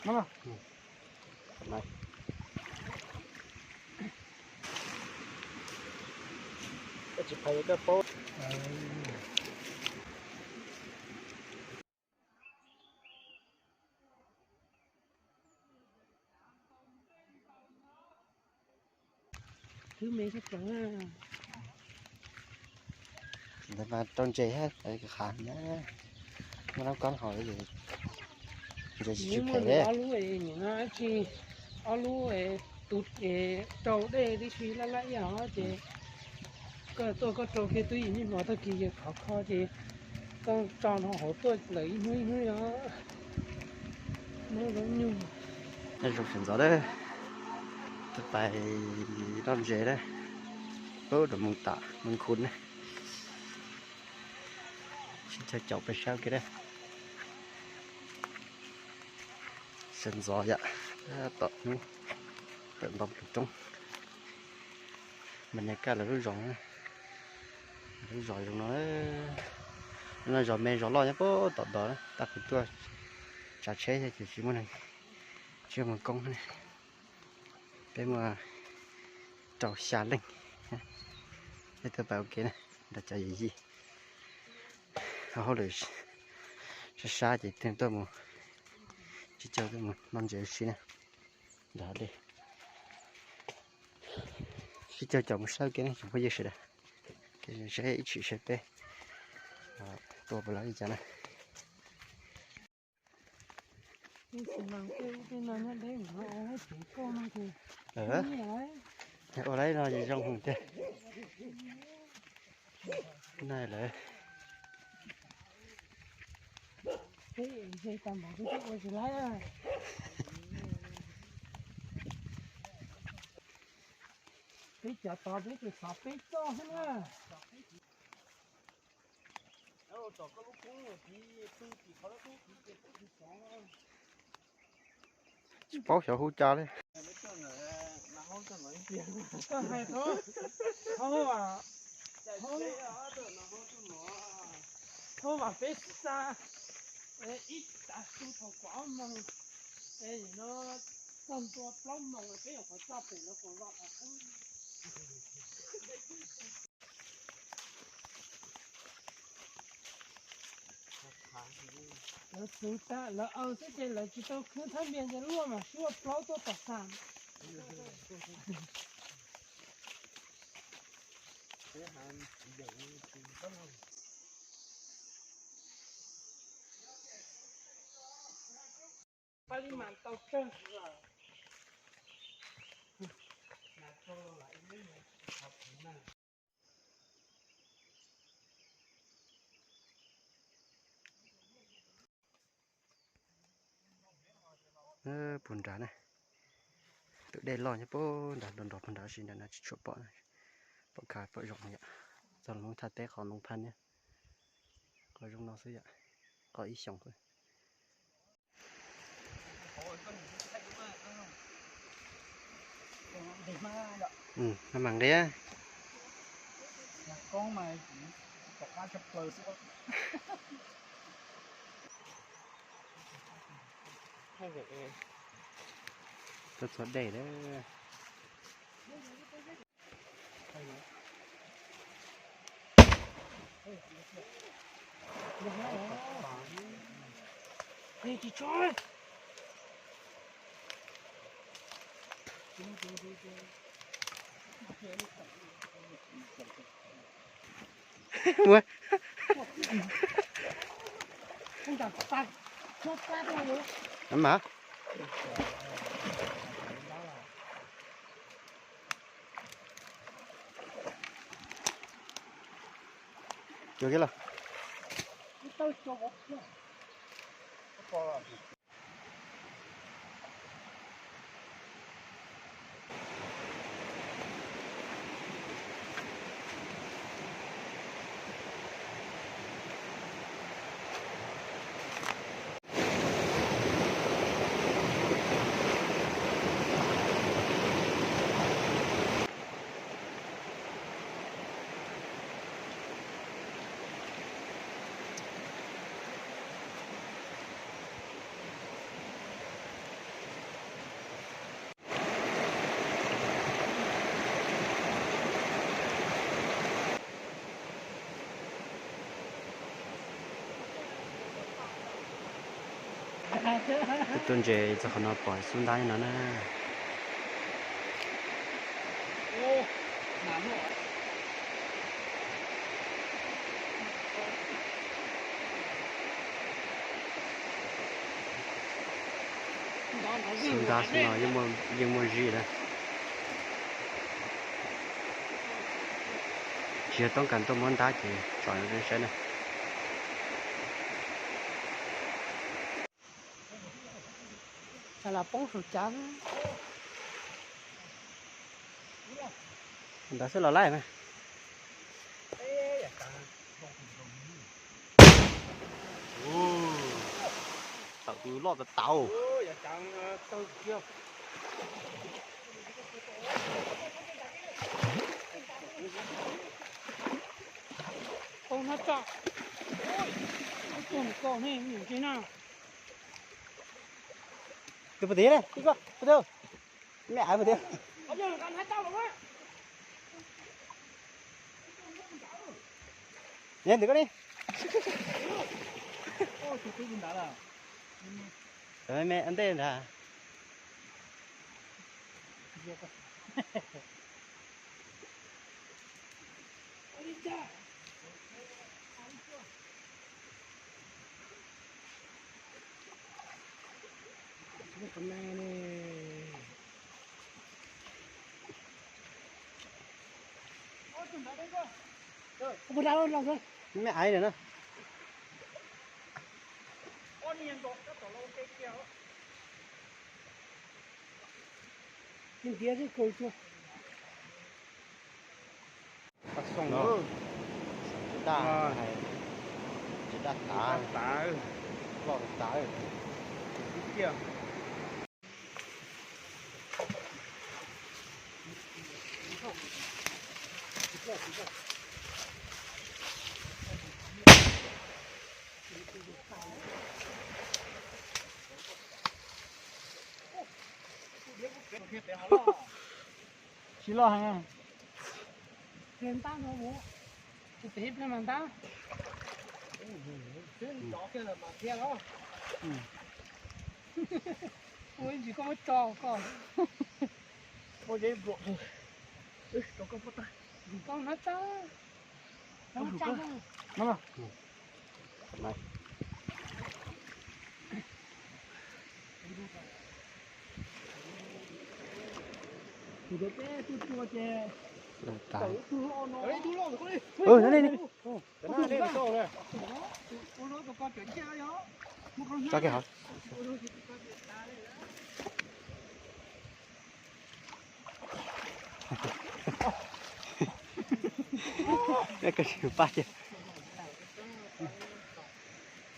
Koj tsis phais koj paub. Ntawd mas rau ntses thiab, qhav na, muaj nab kob hauv, ntses tsis phem. Ob lub, ob lub tus rau dej tib si laj laj ib yam ces koj tuaj koj rau kiag twb yim nyuag hmo tag kis yawg khov kho ces koj tso no hauv tuaj lawm ib hnub ib hnub os. Zoo sawv ntxov na, tuaj pais noj ntses na, pub rau mus tam Moos Khus na. Sib caug caum peb sab kiag na. Sawv ntxov yom, tom hnub tawm ntoo roob. Mas nyaj kaj lawv lub zos, lub zos zoo no, no zos me zos loj nyob puag tom ntawd, tab kuv tuaj tsav tsheb ces tsis muaj neeg, tsis muaj koob ne. Peb muaj rau xya leej, peb tuaj pais ua ke na, nrog cov yawm yij. Hauj lwm sab sab ces tuaj mus, sib caug tuaj mus noj ntses ua si na. Nram dej, sib caug caum mus saib kev ne tsoom phooj ywg sawv daws, seb ib tshim seb peb tua puas lawv li cas na. Ua lawv no zoo tiag. Nai lawv. Peb cov tod peb tus xov peb txoj xwb na. Tsis paub xyov hu cas li. Thaub vam peb xa ib tav su thaum kaum ob moos, es no txog ntua plaub moos peb yuav qhov txaj pem lawv qhov vaj qhov qub. Lawv txwv tas lawv aws xwb ces lawv tsis tau khwb thab npias ces luaj mas suab plaub tuaj tom xas. Pab li mas tau tsawg lawm. Puag nrad na, tus dej loj nyob puag nrad, nrov nrov puag nrad, tab sis nrad no tsis tshua pom, pom khav pom zoo yom. Txog lub thaj teb qhov Noov Phaj niab, qhov zoo no xwb yom, qhov ib xyoos xwb. Maj mam nqis. Tuaj txog dej lawm. Mas cuag kiag los. Tus tuaj ntses txog qhov no pom xub ntab no na. Xub ntab xwb no yeej muaj zib na. Tsis yog toob kas tuaj muab ntab ces tsom saib na. Los poob saum cav. Ntawd xwb los laij mas. Tawm tus loj tas tas. Koj no tso. Koj no tso ne, ntsis na. Tus pus tiv ne, ib ko pus tiv. Mej aiv pus tiv. Yog ntawm koj ne. Mej ntej ntag. Mej aiv na. Tsis daj, tsis daj tav, loj tav. Tsis loj heev. Tus pem mas ntab. Ua ntsis koj muab tso koj. Koj hnav tsa. Tus peb tuaj tua ces tawm ib tug loj no. Tus no ne. Tso kiag hov. Koj tsis pab tiag.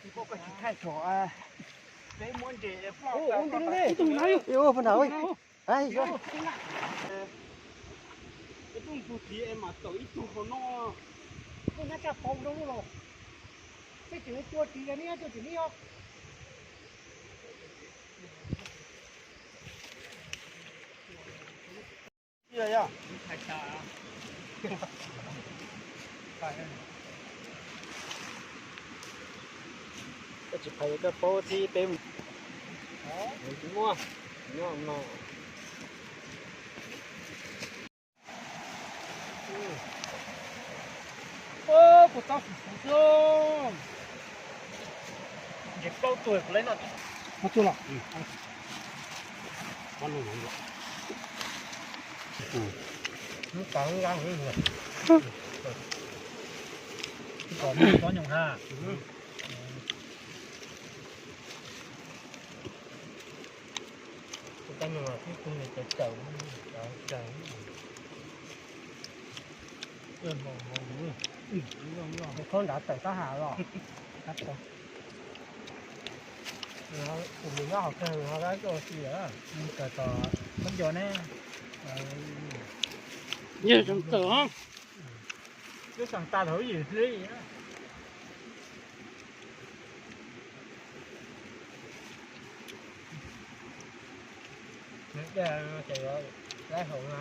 Ib tug na. Ib tug tus tid es mam tawm ib tug hauv no. Hnab tsaj pauv rau lub los. Tej tseem tua ris li ne, tua ris li os. Koj tsis phais koj paub txib peb mus. Tsis muaj. Nyob no. Puas txob xwm xwm xwb. Ntses plaub tuag kuv lawv noj. Plaub tuag los? Hnub tas nqa. Tsis pom txob nyoos ha. Tus tag no tib tug niag tawv tawv, tawv. Thaub nrad tawm tab has los. Kuv mus nyob hauv kawg ho dab tuaj si lawm. Tawm tom khaub ncaws ne. Yog tseem tawm. Twb xeem tas lawm yim hli. Ces yuav laib hauv na.